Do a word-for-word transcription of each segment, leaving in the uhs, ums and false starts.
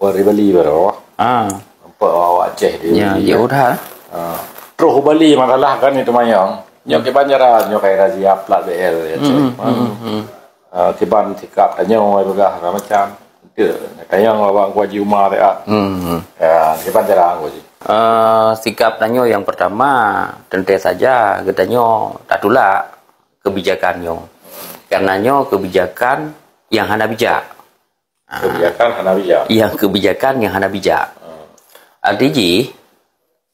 Wah, di Bali baru. Ah. Nampak awak Aceh di Ya, Bali, ya ya. udah. Ah. Terus Bali masalah kan itu mayang. Nyoe ke banjaran, nyoe kai razia plat B L ya, Aceh. Hmm, hmm, hmm. Ah, kiban sikap tanyoe peugah segala macam. Itu tanyong awak Haji Umar ya. Hmm. Ya, kiban cara Haji. Eh, sikap tanyoe yang pertama, tentu saja geutanyoe tatulak kebijakan nyoe. Karena nyoe kebijakan yang hana bijak. Kebijakan hana bijak. Yang kebijakan yang hana bijak. Hmm. Arti jih,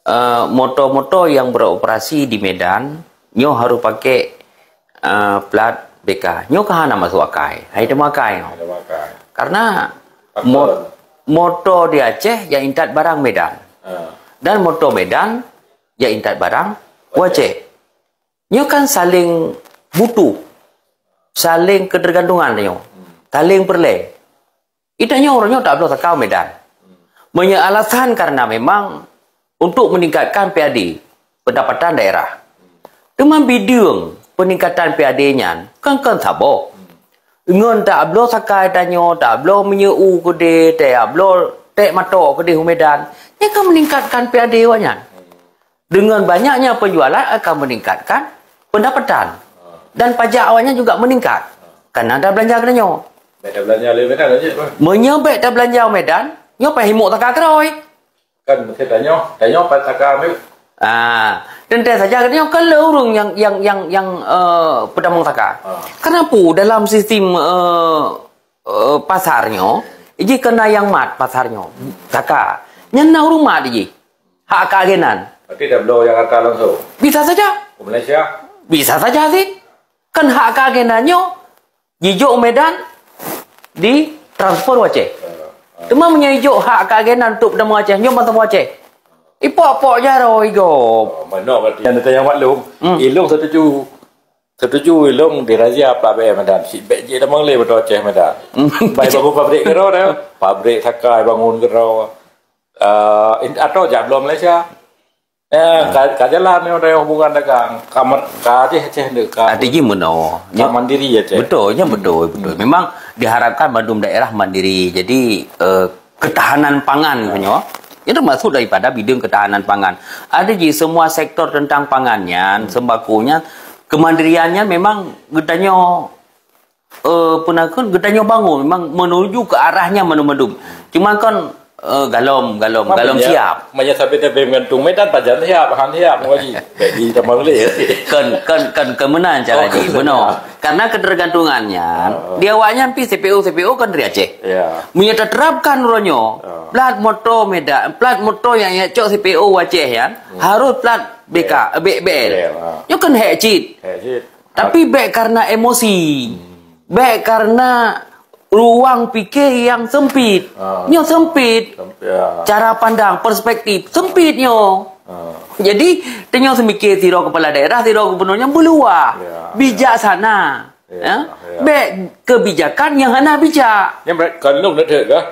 eh, motor-motor yang beroperasi di Medan, nyoe harus pakai, eh, plat B K. Nyoe kan hana masuk akai. Hai temu akai nyoe. Ada makai. Karena Apa? mo-, motor di Aceh yang intat barang Medan. Ha. Dan motor Medan yang intat barang Aceh. Aceh. Nyoe kan saling butuh, saling ketergantungan nyoe, saling peureulée. Ita nyoe uroe nyoe tabloe saka u Medan. Meunyoe alasan karena memang untuk meningkatkan P A D, pendapatan daerah. Teuma bideueng peningkatan P A D nyan kan, kan saboh. Ngon tabloe saka ita nyoe, tabloe minyeuk u keudeh, tabloe teh matok keudeh u Medan, nyan kan meningkatkan P A D awaknyan. Dengan banyaknya penjualan akan meningkatkan pendapatan. Dan pajak awaknya juga meningkat. Karena ada belanja kena nyoe. Bèk tabelanja lé Medan aja, Bang. Meunyoe bèk tabelanja Medan, nyoe payah himok taka keurôi. Kan mesti tanyoe, tanyoe pat taka ambil. Ah, tentu saja kena nyoe kan le ureueng yang, yang, yang, yang, eh, peutamong taka. Ah. Kenapa dalam sistem, eh, eh, pasar nyoe, iji kena yang mat pasar nyoe, taka. Nyan na ureueng mat iji. Hak ka agenan. Berarti dah bloe Jakarta langsung. Bisa saja. Ke Malaysia. Bisa saja sih. Kan hak ka agenan nyoe jijok u Medan, di transfer u Aceh. Teuma meunyoe ijok hak ka agenan untuk peutamong Aceh, nyoe ban saboh Aceh. Ipok-pok jaroe igob. Oh, mana berarti yang tanya maklum. Hmm. Ilong setuju. Setuju ilong dirazia plat B L Medan. Si bek je dah mengleh betul Aceh Medan. Hmm. Baik bangun pabrik kero dah. Pabrik sakai bangun kero. Ah, in-, atau jak bloe Malaysia. Eh, ka, ka jalan ni ada hubungan dagang. Ka mer-, ka Aceh, Aceh ni, ka Arti jih meunoe. Ka mandiri Aceh. Betul, nya betul, betul. Hmm. Memang diharapkan bandum daerah mandiri. Jadi, eh, ketahanan pangan nyoe, itu termasuk daripada bidang ketahanan pangan. Ada jih semua sektor tentang pangan nyan, sembako nyan, kemandirian nyan memang geutanyoe eh, peunakon geutanyoe bangun memang menuju ke arahnya mandum-mandum. Cuma kan, eh, galom, galom, Apa galom ya? siap. Maya sampai tapi meugantung Medan pajan siap, han siap, Haji. Jadi tambah boleh ya. Kan, kan, kan, kan meunan cara Oh, jih, kan benar. Karena ketergantungannya, Oh. di awaknya pi C P O, C P O kan dari Aceh. Ya. Meunyoe terapkan uroe nyoe, Oh. plat motor Medan, plat motor yang, yang cok C P O Aceh ya, Hmm. harus plat B K, Ya. eh, B-, B L. Ya, ah. Nyoe kan hek cit. Hek cit. Tapi bek karena emosi. Hmm. Bek karena ruang pikir yang sempit. Ah. Nyoe sempit. Sempit, ya. Cara pandang, perspektif sempit nyoe. Ah. Jadi, tanyoe seumikir sidroe kepala daerah, sidroe gubernur nyang beuluwah. Ya, ya. Bijaksana. Ya, Ya. ya. Bek kebijakan yang hana bijak. Yang mereka kandung dah dekat kah?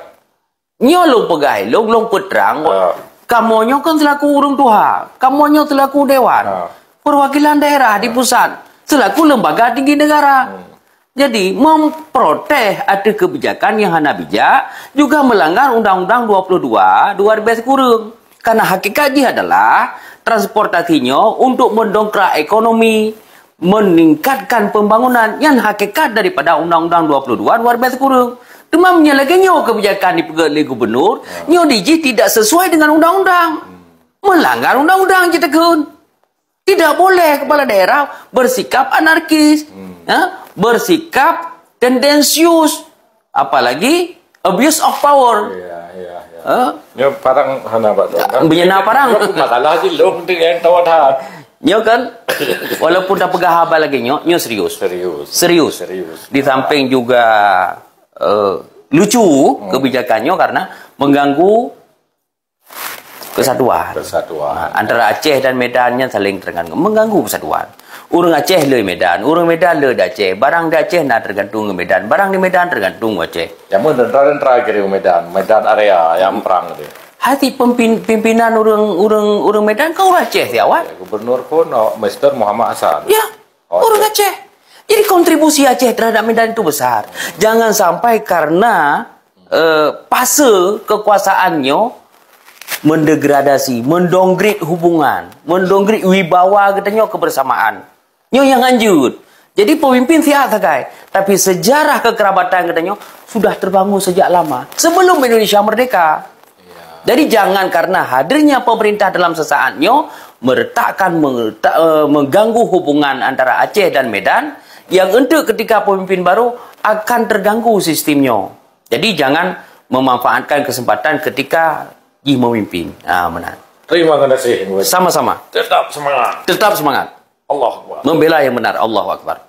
Nyoe lôn peugah ilong, lôn peutrang, Ah. kamoe nyoe kan selaku ureueng tuha, kamoe nyoe selaku dewan Ah. perwakilan daerah di Ah. pusat, selaku lembaga tinggi negara. Hmm. Jadi, memprotes ateueh kebijakan yang hana bijak juga melanggar Undang-Undang dua puluh dua dua ribu sikureueng. Karena hakikat jih adalah transportasi nyoe untuk mendongkrak ekonomi, meningkatkan pembangunan. Nyan hakikat daripada Undang-Undang dua puluh dua dua ribu sikureueng. Teuma meunyoe lagèe nyoe kebijakan dipeugèt lé gubernur, nyoe dijih tidak sesuai dengan undang-undang. Melanggar undang-undang jih takheun. Tidak boleh kepala daerah bersikap anarkis, ya, bersikap tendensius, apalagi abuse of power. Ya, ya, ya. Ha? Nyoe parang hana bak tu. Bak nyan na parang. Masalah jih lôn tu nyang tahu that. Nyoe kan, walaupun tapeugah haba lagèe nyoe, nyoe serius. Serius. Serius. Serius. Di samping juga, eh, lucu kebijakan nyoe karena mengganggu persatuan. Persatuan. Ha, antara Aceh dan Medan nyan saling terganggu, mengganggu persatuan. Ureueng Aceh le Medan, ureueng Medan le di Aceh, barang di Aceh na tergantung ngon Medan, barang di Medan tergantung ngon Aceh. Jameun tentara-tentara kirim Medan, Medan area nyang perang tu. Hati pemimpin, pimpinan ureueng, ureueng, ureueng Medan kan ureueng Aceh siawat. Ya, gubernur pun, oh, Mister Muhammad Hasan. Ya, Oh, ureueng Aceh. Aceh. Jadi kontribusi Aceh terhadap Medan itu besar. Jangan sampai karena Eh, fase kekuasaan nyoe mendegradasi, mendowngrade hubungan, mendowngrade wibawa geutanyoe kebersamaan. Nyoe nyang hanjeuet. Jadi pemimpin siat sagai, tapi sejarah kekerabatan geutanyoe sudah terbangun sejak lama, sebelum Indonesia merdeka. Jadi jangan karena hadirnya pemerintah dalam sesaat nyoe meretakkan, meretak, eh, mengganggu hubungan antara Aceh dan Medan, yang untuk ketika pemimpin baru akan terganggu sistem nyoe. Jadi jangan memanfaatkan kesempatan ketika jih memimpin. Ah, benar. Terima kasih. Sama-sama. Tetap semangat. Tetap semangat. Allahu Akbar. Membela yang benar. Allahu Akbar.